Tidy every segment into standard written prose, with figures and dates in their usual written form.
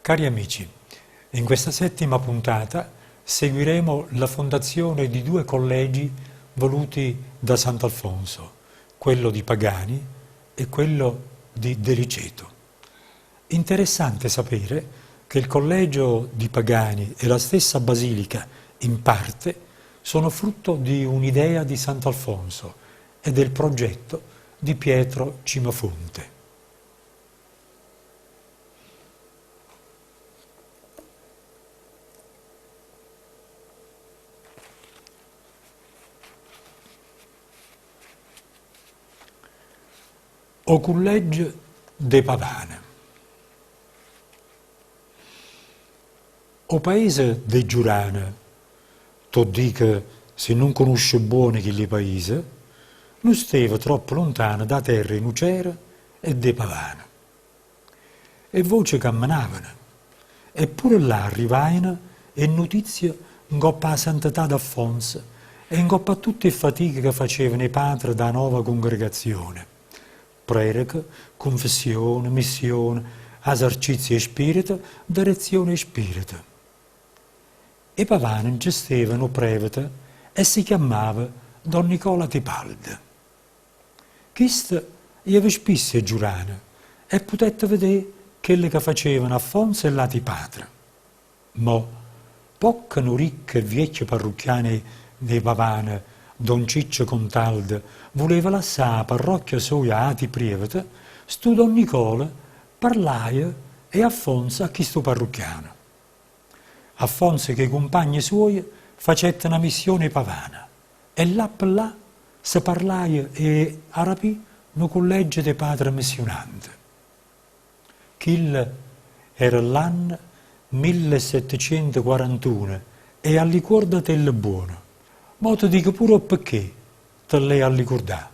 Cari amici, in questa settima puntata seguiremo la fondazione di due collegi voluti da Sant'Alfonso, quello di Pagani e quello di Deliceto. Interessante sapere che il collegio di Pagani e la stessa basilica, in parte, sono frutto di un'idea di Sant'Alfonso e del progetto di Pietro Cimafonte. O culleggio d' 'e Pavane. O paese d' 'e Giurane, t' 'o ddico si nun cunusce bbuono chilli paise, nun steva troppo luntano d' 'a terra 'e Nucera e d' 'e Pavane. E voce cammenavano e pure là arrivajeno 'e nnutizie 'ncopp' 'a santità d'Affonso e 'ncopp' a tutt' 'e ffatiche ca facevano 'e patre d' 'a nova cungregazione. Prèreche, cunfessione, missione, asercizie 'e spirito, derezione 'e spirito. 'E Pavane nce steva nu prèvete e si chiammava Don Nicola Tipalde. Chisto jeva spisso 'e Giurane e putette vedé chello ca facevano Affonso e ll'ati patre. Mo, pocca nu ricco e viecchio parrucchiano 'e Pavane, don Ciccio Contaldo, vuleva lassà 'a parrocchia soja a ati prievete, stu don Nicola parlaje 'e Affonso a chistu parrucchiano. Affonso cu 'e cumpagne suoje facette na missione 'e Pavana e là pe là se parlaje 'e arapì nu culleggio de patre missiunante. Chillo era ll'anno millesettecientoquarantuno e allicuordatello bbuono. Mo te dico pure 'o ppecché te l'hê allicurdà.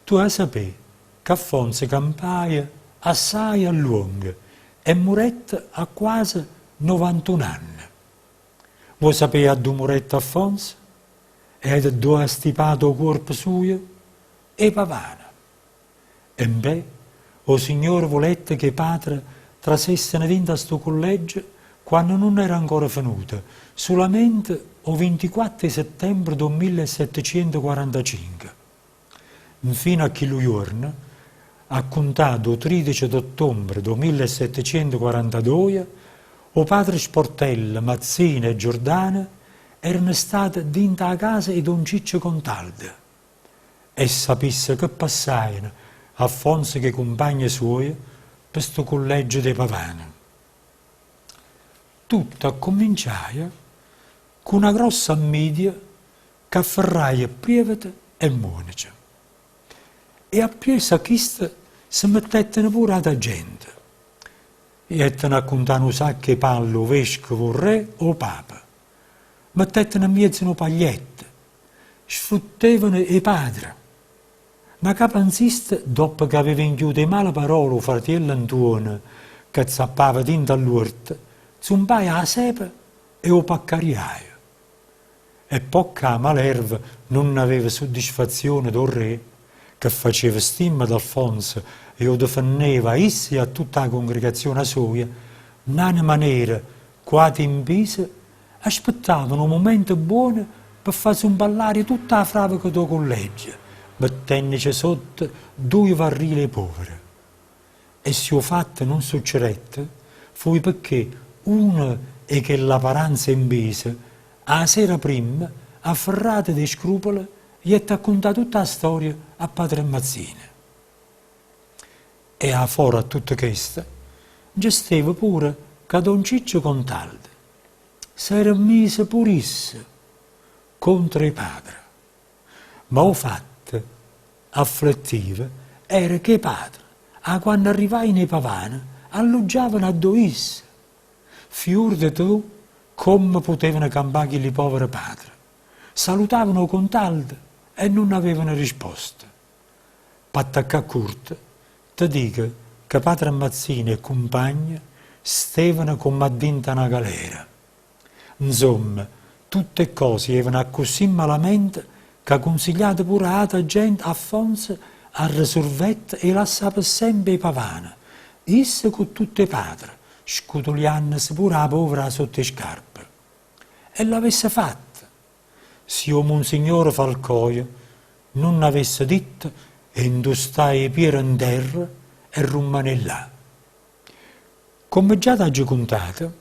Tu 'a sapé c'Affonso campaje assaje a luongo e murette a quase novantun'anne. Vuò sapé addò murette Affonso? E addò ha stipato 'o cuorpo sujo? 'E Pavana. Embè, 'o Signore vulette che 'e patre trasesseno dint' a stu culleggio quanno nun era ancora fenuto, sulamente 'o vintiquatto 'e settembre d' 'o millesettecientoquarantacinche. Nfino a chillu juorno, a cuntà d' 'o tridece d'ottombre d' 'o millesettecientoquarantadoje, 'o patre Sportella, Mazzini e Giordano erano state dint' 'a casa 'e don Ciccio Contaldo. E sapisse che passajeno Affonso cu 'e cumpagne suoje pe stu culleggio d' 'e Pavane. Tutto accumminciaje cu na grossa mmidia c'afferraje prievete e muonece. E appriesso a chiste se mettetteno pure ata gente. Jetteno a cuntà nu sacco 'e palle 'o vescovo, 'o rre, 'o papa. Mettetteno 'mmiezzo nu paglietto Sfuttevano 'e padre. Na capa 'nzista doppo che aveva inchiuto 'e male parole 'o fratiello Antuono che zappava dinto a ll'uorto, zumpaje 'a sepe e 'o paccariaje. E pocca 'a malerva nun aveva suddisfazione d' 'o rre, che faceva stimma d'Alfonso e 'o difenneva a isso e a tutta 'a congregazione soja, n'anema nera cu ati 'mpise Aspettavano 'o mumento buono pe fà zumpà ll'aria tutta 'a fraveca d' 'o culleggio, mettennece sotto duje varrile 'e povere. E si 'o fatto nun succedette, fuje pecché uno 'e chella paranza 'e 'mpese, 'a sera primma, afferrato d' 'e scrupole, jette a cuntà tutta 'a storia a Padre Mazzini. E 'a fora a tutto chesto, nce steva pure ca don Ciccio Contaldo s'era miso pur'isso contro 'e padre. Ma 'o fatto afflettivo era che 'e padre, 'a quanno arrivajeno 'e Pavane, alluggiavano addò isso. Fiurde tu comme putevano campà chilli povere padre. Salutavano 'o Contaldo e nun avevano risposta. P'attaccà curto, te dico ca patre Mazzini e cumpagne stevano comm'a dint'a na galera. Nzomma, tutte 'e ccose jevano accussì malamente ca cunsigliato pure 'a ata gente Affonso arresurvette 'e lassà pe sempe 'e Pavane, isso cu tutt' 'e patre. scutuliannose pure 'a povere 'a sott' 'e scarpe. E l'avesse fatto, si 'o munsignore Falcoio nun avesse ditto 'e 'ntustà 'e piere 'nterra e rummanè llà. Comme già t'aggio cuntato,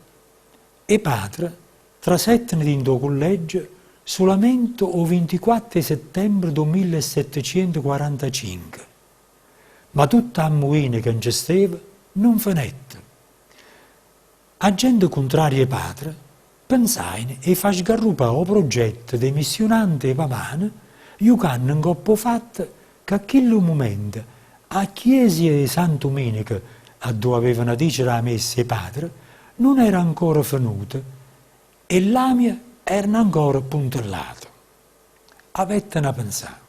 'e patre trasetteno dint' 'o culleggio sulamente 'o 24 'e settembre d' 'o millesettecientoquarantacinche, ma tutta 'a mmuina ca nce steva nun fenette. A gente cuntraria 'e patre pensaine 'e fà sgarrupà 'o progetto d' 'e missionante 'e Pavane jucanno ncopp' 'o fatto ca a chillu mumento 'a chiesia 'e San Tumìneco addò avevano dicere 'a messa 'e patre nun era ancora fenuta e ll'amie erano ancora puntellate. Avettero 'a penzà.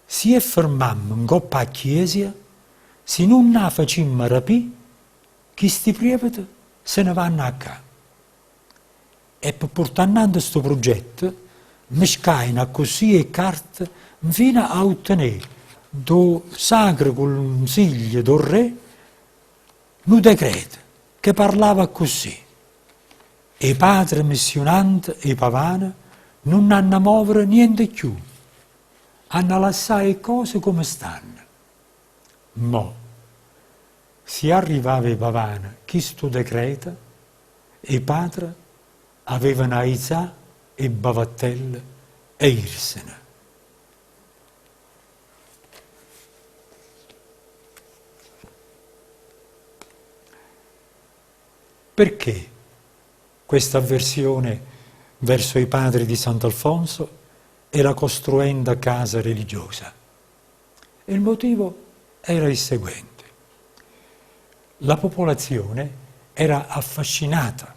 Si 'e fermammo ncopp' 'a chiesia, si nun 'a facimmo arapì, Chisti prievete se ne vanno 'a ccà. E pe purtà annante stu pruggetto mmiscajeno accussì 'e ccarte nfino a uttenè d' 'o Sacro Cunsiglio d' 'o Rre nu decreto che parlava accussì, 'E patre missiunante 'e Pavane nun hanna movere niente cchiù, hanna lassà 'e ccose comme stanno. Mo. Si arrivava 'e Pavane chistu decreto, 'e patre avevano aizà 'e bavattelle e irsene. Perché questa avversione verso i padri di Sant'Alfonso e la costruenda casa religiosa? Il motivo era il seguente. La popolazione era affascinata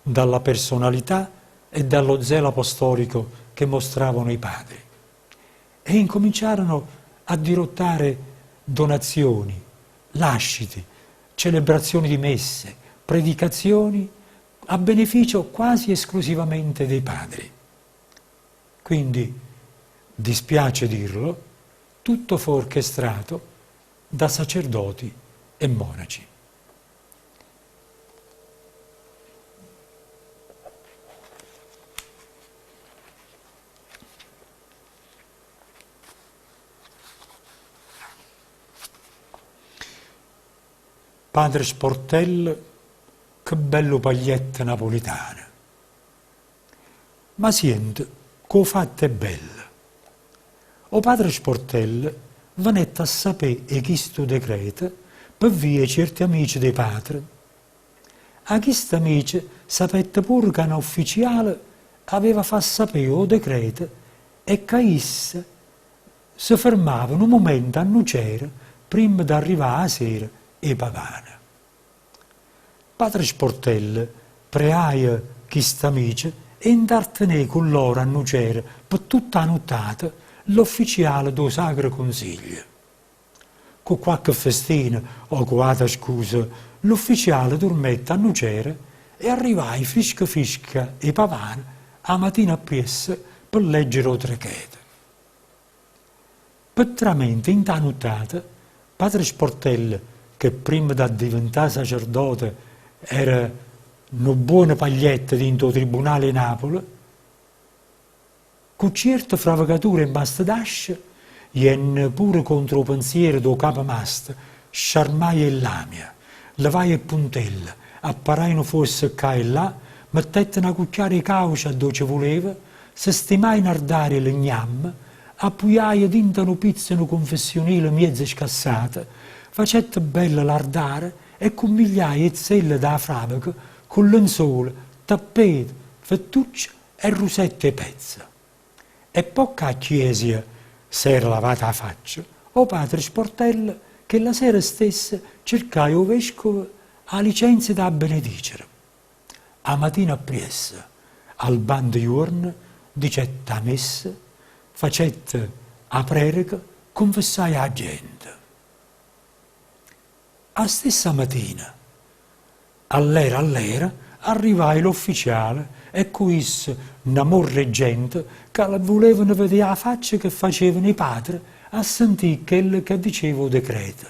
dalla personalità e dallo zelo apostolico che mostravano i padri e incominciarono a dirottare donazioni, lasciti, celebrazioni di messe, predicazioni a beneficio quasi esclusivamente dei padri. Quindi, dispiace dirlo, tutto fu orchestrato da sacerdoti e monaci. Padre Sportello, che bellu paglietto napulitano! Ma siente ca 'o fatto è bello. O padre Sportello venette a sapé 'e chistu decreto pe via 'e cierte amice d' 'e patre. 'A chist'amice sapette pure ca n'ufficiale aveva fa sapé 'o decreto e ca isso se fermava nu mumento a Nucera primma d'arrivà 'a sera 'e Pavana. Padre Sportello preaje chist'amice 'e 'ntartenè cu lloro a Nucera pe tutta 'a nuttata ll'officiale d' 'o Sacro Cunsiglio. Cu quacche festina o cu ata scusa ll'ufficiale durmette a Nucera e arrivaje frisca frisca 'e Pavana 'a matina appriesso pe leggere 'o Trechete. Pe tramente 'int' 'a nuttata, padre Sportello, che primma d'addiventà sacerdote era nu buono paglietta dint' 'o tribunale 'e Napule, cu cierte fravecature e mastedasce, jenne pure contro 'o pensiero d' 'o capamasto, sciarmaje 'e lamie, levaje 'e puntelle, apparaje nu fuosso ccà e llà, mettette na cucchiara 'e cauce addò ce vuleva, Sestimaje n'ardario 'e legnamme, appujaje dint'a nu pizzo nu cunfessionile miezo scassato, facette bella l'ardare e cummigliaje 'e zelle d' 'a fraveca cu lenzole, tappete, fettucce e rusette 'e pezza. E po' ca 'a chiesia s'era lavata 'a faccia, 'o patre Sportello chella sera stessa cercaje 'o vescovo 'a licenzia d' 'a benedicere. 'A matina appriesso, albando juorno, dicette 'a messa, facette 'a prereca, cunfessaje 'a gente. A stessa matina, allera allera, arrivaje l'officiale e cu isso na morra 'e gente ca vulevano vedé 'a faccia che facevano 'e patre a sentì chello ca diceva 'o decreto.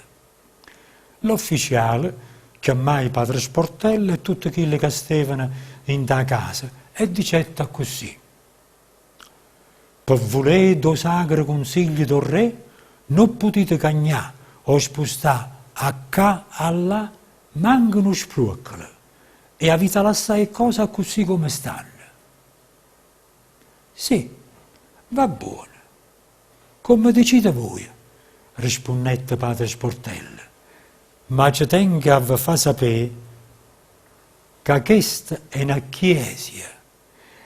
L'officiale, Chiammaje padre Sportello e tutte chille ca stevano 'int' 'a casa e dicette accussì, Pe vulé d' 'o Sacro Cunsiglio d' 'o Re nun putite cagnà o spustà 'a ccà a llà manco nu spruoccolo e avita lassà 'e ccose accussì comme stanno. Sì, va buono. Comme dicite vuje, rispunnette padre Sportello, ma ce tengo a ve fà sapé ca chesta è na chiesia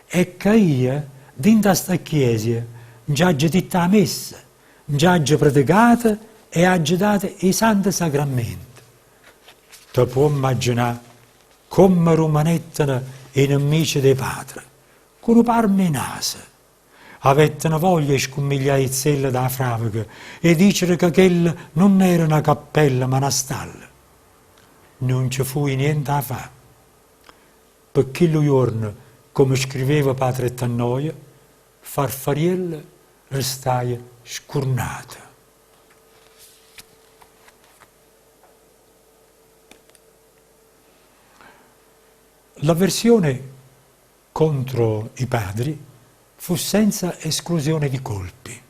e ca io dint' a sta chiesia nce aggio ditto 'a messa, nce aggio predecato e aggio dato 'e Sante Sacramente. Te può 'mmagginà comme rummanetteno 'e nemmice d' 'e patre, cu nu parmo 'e naso. Avetteno voglia 'e scummiglià 'e zelle d' 'a fraveca e dicere ca chella nun era na cappella ma na stalla. Nun ce fuje niente 'a fà. Pe chillu juorno, comme scriveva patre Tannoia, Farfariello restaje scurnato. L'avversione contro i padri fu senza esclusione di colpi.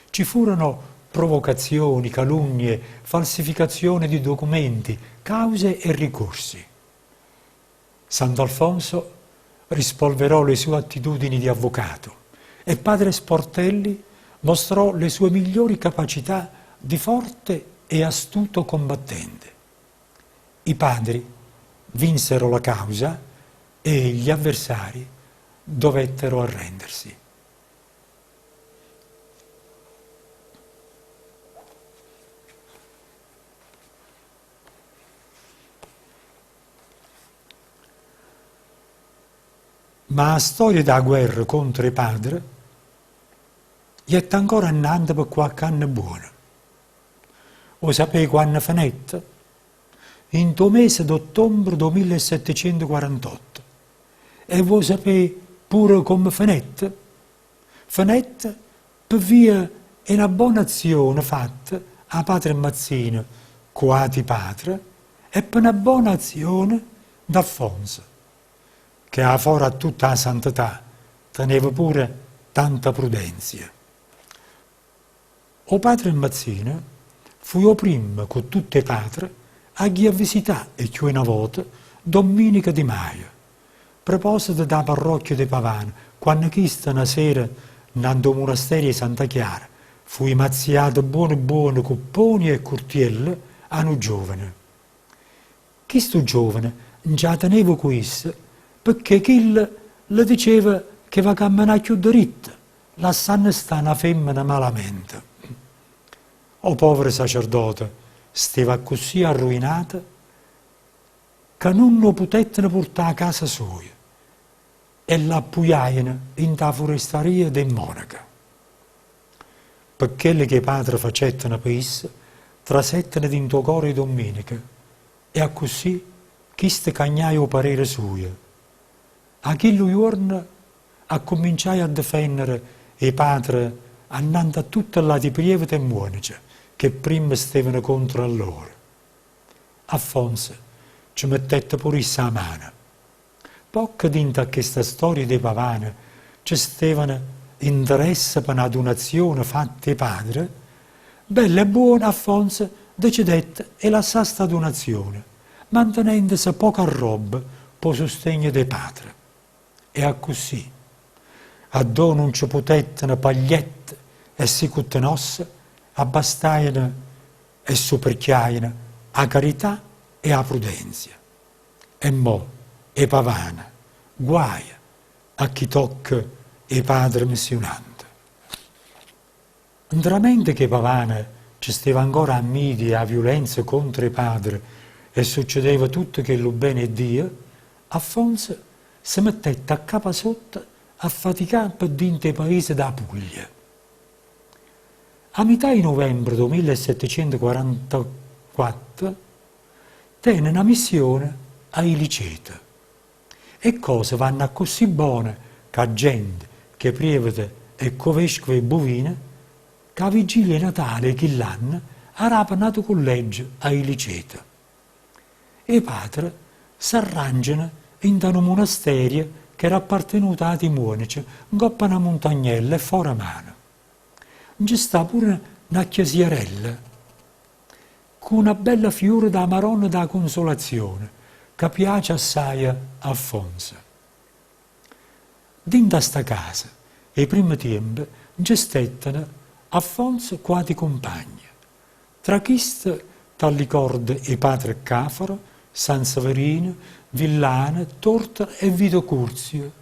Ci furono provocazioni, calunnie, falsificazione di documenti, cause e ricorsi. Sant'Alfonso rispolverò le sue attitudini di avvocato e padre Sportelli mostrò le sue migliori capacità di forte e astuto combattente. I padri vinsero la causa e gli avversari dovettero arrendersi. Ma 'a storia d' 'a guerra contro 'e padre jette ancora annante pe quacche anno buono. 'O sapè quanno fenette? Int' 'o mese d'ottombre d' 'o millesettecientoquarantotto. E vuò sapè pure comme fenette? Fenette pe via 'e na bona azione fatta 'a patre Mazzino cu ati patre e pe na bona azione d'Affonso, che 'a fora a tutta 'a santità teneva pure tanta prudenzia. O patre Mazzino fuje 'o primmo cu tutt' 'e patre a ghì a visità e cchiù 'e na vota Dommineco Di Maio, preposito d' 'a parrocchia de Pavano, quanno chisto na sera 'nnante 'o munasterio 'e Santa Chiara fuje mazziato buono buono cu ponie e curtiello 'a nu giovane. Chistu giovane nce 'a teneva cu isso pecché chillo le diceva ch'eva cammenà cchiù deritto lassanno stà na femmena malamente. O povero sacerdote steva accussì arruinato ca nun 'o putetteno purtà 'a casa soja e ll'appuiaieno 'int' 'a furestaria d' 'e monache. Pe chello che 'e patre facetteno pe isso, trasetteno dint' 'o core 'e Dommeneco e accussì chisto cagnaje 'o parere sujo. 'A chillu juorno accumminciaje a difennere 'e patre annante a tutte ll'ati prievete e muonece che primma steveno contro a loro. Affonso ce mettette pure isso 'a mano. Pocca dinto a chesta storia d' 'e pavane ce stevano interesse pe na dunazione fatta 'e padre, bello e buono Affonso decidette 'e lassà sta dunazione, mantenendose poca rrobba p' 'o sustegno d' 'e patre. E accussì, addò nun ce putetteno pagliette e sicuttenosse, abbastajeno e superchiajeno 'a carità e 'a prudenzia. E mo' 'e pavane, guaje a chi tocca 'e padre missiunante. Ntramente che 'e pavane ce steva ancora 'a mmidia e 'a viulenza contro 'e padre e succedeva tutto chellu bene 'e Dio, Affonso se mettette a capa sotto a faticà pe dint' 'e paise d' 'a Puglia. A mità 'e nuvembre d' 'o millesettecientoquarantaquatto tene na missione a Iliceto. E ccose vanno accussì bone cu 'a gente, ch' 'e prievete e cu 'o vescovo 'e Buvino, ca 'a vigilia 'e Natale 'e chill'anno arape n'ato culleggio a Iliceto. 'E patre s'arrangiano 'int'a nu munasterio ch'era appartenuto a ati muonece 'ncopp'a na muntagnella e fora mano. Nce sta pure na chiesiarella cu na bella fiura d' 'a Maronna d' 'a Cunsolazione ca piace assaje a Alfonso. Dint'a sta casa, 'e primme tiempe, nce stetteno Alfonso cu ati cumpagne. Tra chiste t'allicorde 'e patre Cafaro, Sanseverino, Villano, Tortora e Vito Curzio,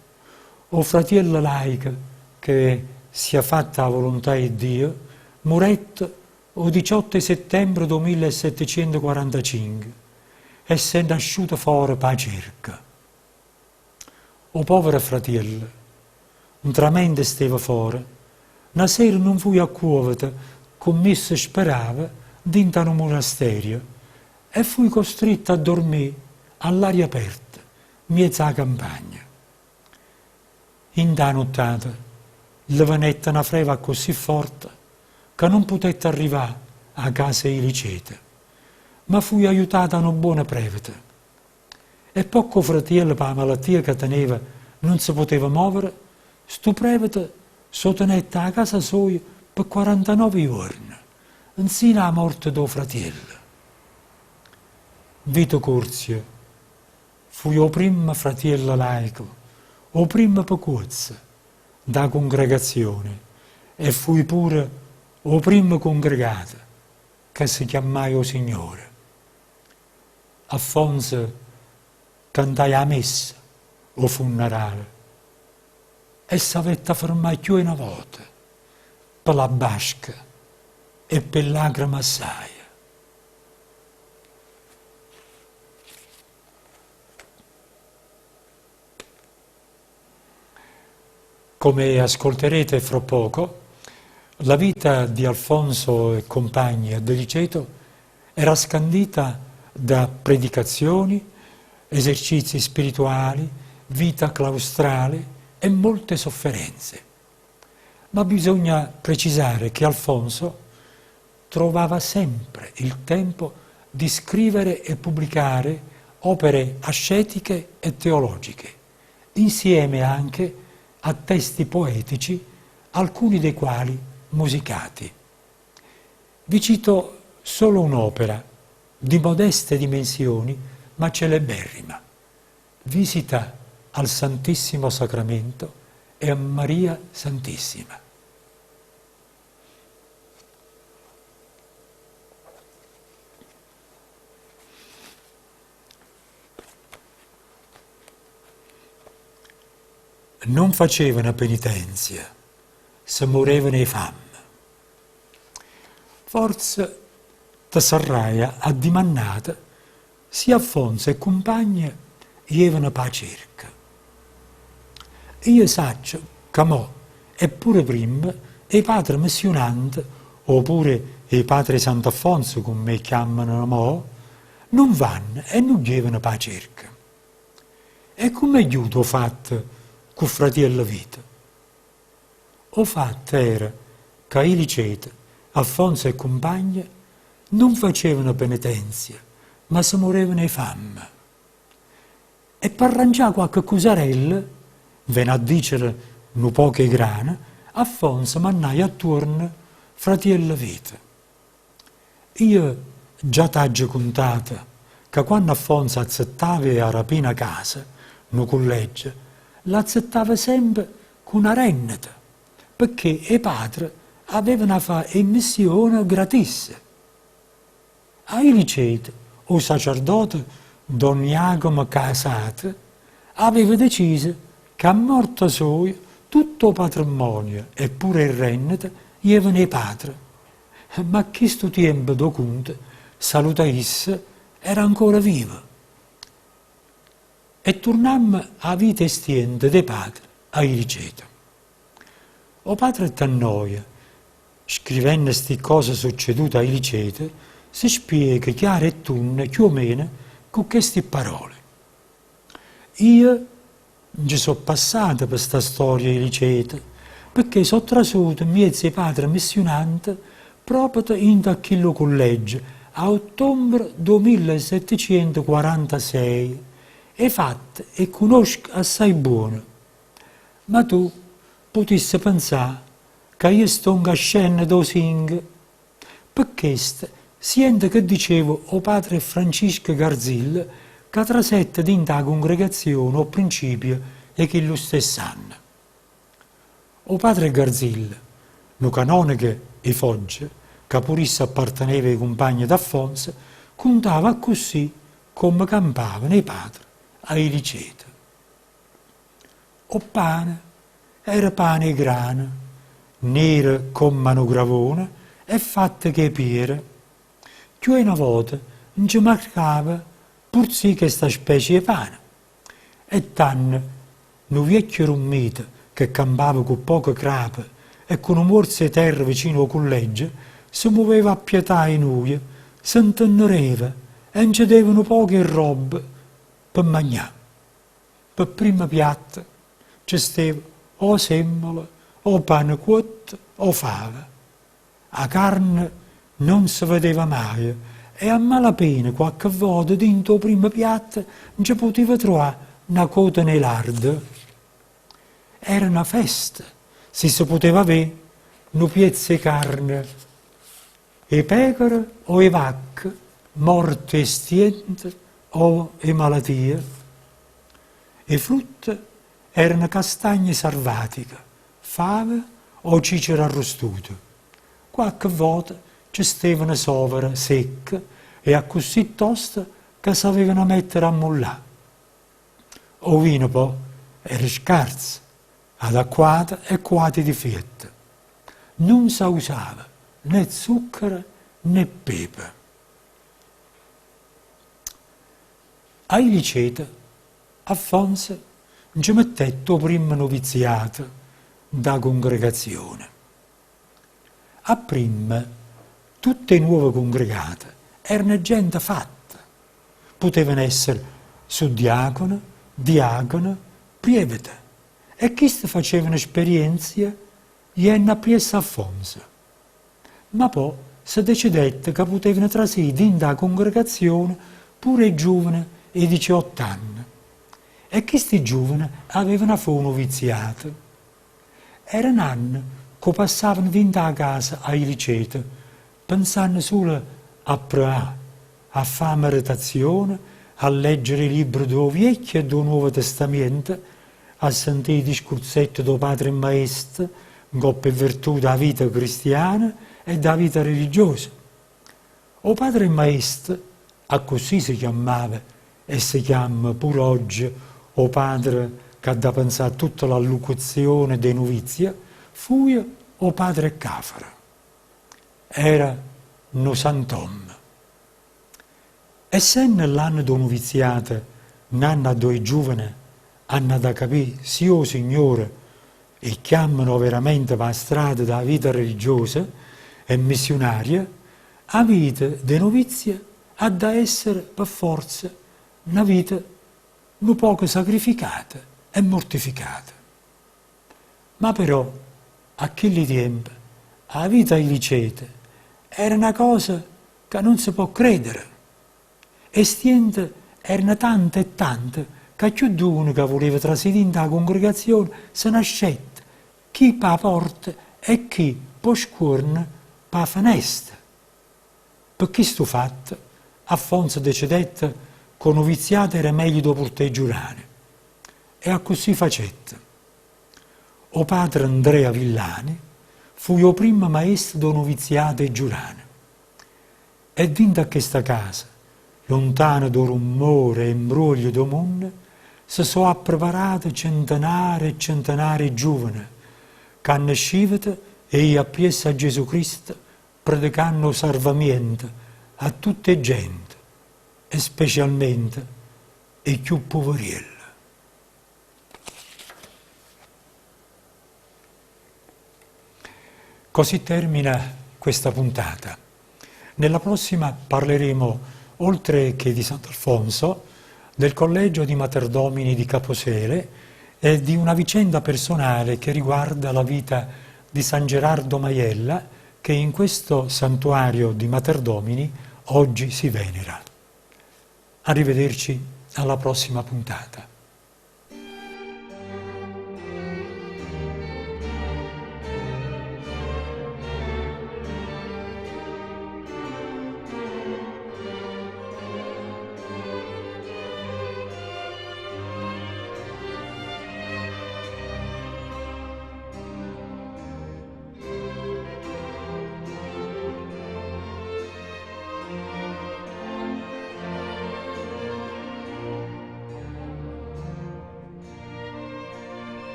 'o fratiello laico che, sia fatta 'a volontà 'e Dio, murette 'o diciotto 'e settembre d' 'o millesettecientoquarantacinche, essendo asciuto fore p' 'a cerca. O povero fratiello, ntramente steva fore, na sera nun fuje accuovete comm'isso sperava dint'a nu munasterio e fuje costritto a dormì all'aria aperta, mmiez' 'a campagna. Int' 'a nuttata lle venette na freva accussì forte ca nun putette arrivà 'a casa 'e Licete, ma fuje aiutato 'a nu buono prevete. E po' ch' 'o fratiello p' 'a malattia ca teneva nun se puteva movere, stu prevete s' 'o tenette 'a casa soja pe quarantanove juorne, 'nsino 'a morte d' 'o fratiello. Vito Curzio fuje 'o primmo fratiello laico, 'o primmo pecuozzo d' 'a cungregazione e fuje pure 'o primmo cungregato ca se chiammaje 'o Signore. Affonzo cantaje 'a messa ô funnarale e s'avette 'a fermà cchiù 'e na vota pe la basca e p' 'e llacreme assaje. Come ascolterete fra poco, la vita di Alfonso e compagni a Deliceto era scandita da predicazioni, esercizi spirituali, vita claustrale e molte sofferenze. Ma bisogna precisare che Alfonso trovava sempre il tempo di scrivere e pubblicare opere ascetiche e teologiche, insieme anche a testi poetici, alcuni dei quali musicati. Vi cito solo un'opera, di modeste dimensioni, ma celeberrima. Visita al Santissimo Sacramento e a Maria Santissima. Nun facevano penitenzia, se murevano 'e famme. Forze te sarraje addimannato si Alfonso e cumpagne jevano p' 'a cerca. Io saccio ca mo e pure primma 'e patre missiunante o pure 'e patre 'e Sant'Alfonso comm' 'e chiammano mo, nun vanno e nun ghievano p' 'a cerca. E comm'è ghiuto 'o fatto cu fratiello Vito? O fatto era ca Iliceto, Alfonso e cumpagne nun facevano penetenzia, ma se murevano 'e famme. E p'arrangià quacche cusarella, vene a dicere nu poco 'e grano, Alfonso mannaje attuorno fratiello Vito. Io già t'aggio cuntato ca quanno Alfonso azzettava 'e arapì na casa, nu culleggio, l'azzettava sempe cu na renneta, pecché 'e patre avevano 'a fà 'e missione gratisse. A Iliceto 'o sacerdote don Jacomo Casate aveva deciso ca a morta soja tutto 'o patrimmonio e pure 'e rennete jevano 'e patre. Ma a chistu tiempo d' 'o cunto, saluta isso, era ancora vivo. E turnammo â vita 'e stiente d' 'e patre a Iliceto. O patre Tannoia, scrivenne sti ccose succedute a Iliceto, se spieca chiaro e tunno cchiù o meno cu chesti pparole, Io nce so' passato pe sta storia 'e Iliceto pecché so' trasuto mmiez' 'e patre missiunante proprio 'int' a chillu culleggio. A ottombre d' 'o millesettecientoquarantasei, 'e fatte 'e cunosco assai buono. Ma tu putisse penzà ca io stongo ascenno d' 'o singo. Pe chesto, siente che diceva 'o padre Francisco Garzillo ca trasette dint' 'a congregazione ô principio 'e chillu stess'anno. O padre Garzillo, nu canoneco 'e Foggia, ca pur'isso apparteneva ê cumpagne d'Affonso, cuntava accussì comme campavano 'e padre a Iliceto. O ppane era pane 'e grano, nero comm'a nu gravone e fatto ch' 'e piere. Cchiù 'e na vota nce mancava purzì chesta specie 'e pane. E tanno, nu viecchio rummito che campava cu poche crape e cu nu muorzo 'e terra vicino 'o culleggio, se muveva a pietà 'e nuje, se 'ntennereva e nce deva nu poco 'e rrobba pe magnà. Pe primmo piatto ce steva o semmola o pane cuotto o fave. 'A carne nun se vedeva maje e a malapena quacche vota dint' 'o primmo piatto nce putive truvà na cotena 'e lardo. Era na festa si se puteva avé nu piezzo 'e carne 'e pecora o 'e vacca morta 'e stiente o 'e malatia. 'E frutte erano castagne sarvatiche, fave o cicere arrustute. Quacche vota ce stevano sovere secche e accussì toste ca s'avevano mettere a mullà. O vino po' era scarzo, adacquato e cu ati difiette. Nun s'ausava né zucchero né pepe. A Iliceto Affonso nce mettette 'o primmo nuviziato d' 'a cungregazione. Apprimma tutt' 'e nuove cungregate erano gente fatta, putevano essere suddiacone, diacone, prievete e chiste facevano sperienzia jenno appriesso Affonso. Ma po' se decidette ca putevano trasì dint' 'a congregazione pure 'e giuvene 'e diciott'anne. E chisti giuvene avevano 'a fà 'o nuviziato. Era n'anno ca 'o passavano dint' 'a casa a Iliceto, pensanno sulo a preà, a fà 'a meretazione, a leggere 'e libbre d' 'o Viecchio e d' 'o Nuovo Testamiento, a sentì 'e discurzette d' 'o Patre e Maestro ncopp' 'e vertù d' 'a vita cristiana e d' 'a vita religiosa. O Patre e Maestro, accussì se chiammava e se chiamma pure ogge 'o padre c'ha da penzà a tutta l'allucuzione d' 'e nuvizie, fuje 'o Padre Cafaro. Era nu sant'ommo. Essenne ll'anno d' 'o nuviziato n'anno addò 'e giuvane hanno da capì si 'o Signore 'e chiammano overamente p' 'a strada d' 'a vita religiosa e missiunaria, 'a vita d' 'e nuvizie ha da essere pe forza na vita nu poco sacrificata e mortificata. Ma però a chilli tiempe 'a vita illiceta era na cosa ca nun se po' credere. E stiente erano tante e tante ca cchiù d'uno ca vuleva trasì dint' 'a congregazione se n'ascette, chi p' 'a porta e chi, p' 'o scuorno, p' 'a fenesta. Pe chistu fatto, Affonso decedette ca 'o nuviziato era meglio d' 'o purtà 'e giurane. E accussì facette. O patre Andrea Villani fuje 'o primmo maestro d' 'o nuviziato 'e Giurano. E dinto a chesta casa, luntano d' 'o rummore e 'mbruoglio d' 'o munno, se so' appreparate centenare e centenare 'e giuvene c'hanno sciveto 'e ì appriesso a Gesù Cristo predicanno 'o sarvamiento a tutt' 'e gente e specialmente 'e cchiù puverielle. Così termina questa puntata. Nella prossima parleremo, oltre che di Sant'Alfonso, del collegio di Materdomini di Caposele e di una vicenda personale che riguarda la vita di San Gerardo Maiella, che in questo santuario di Materdomini oggi si venera. Arrivederci alla prossima puntata.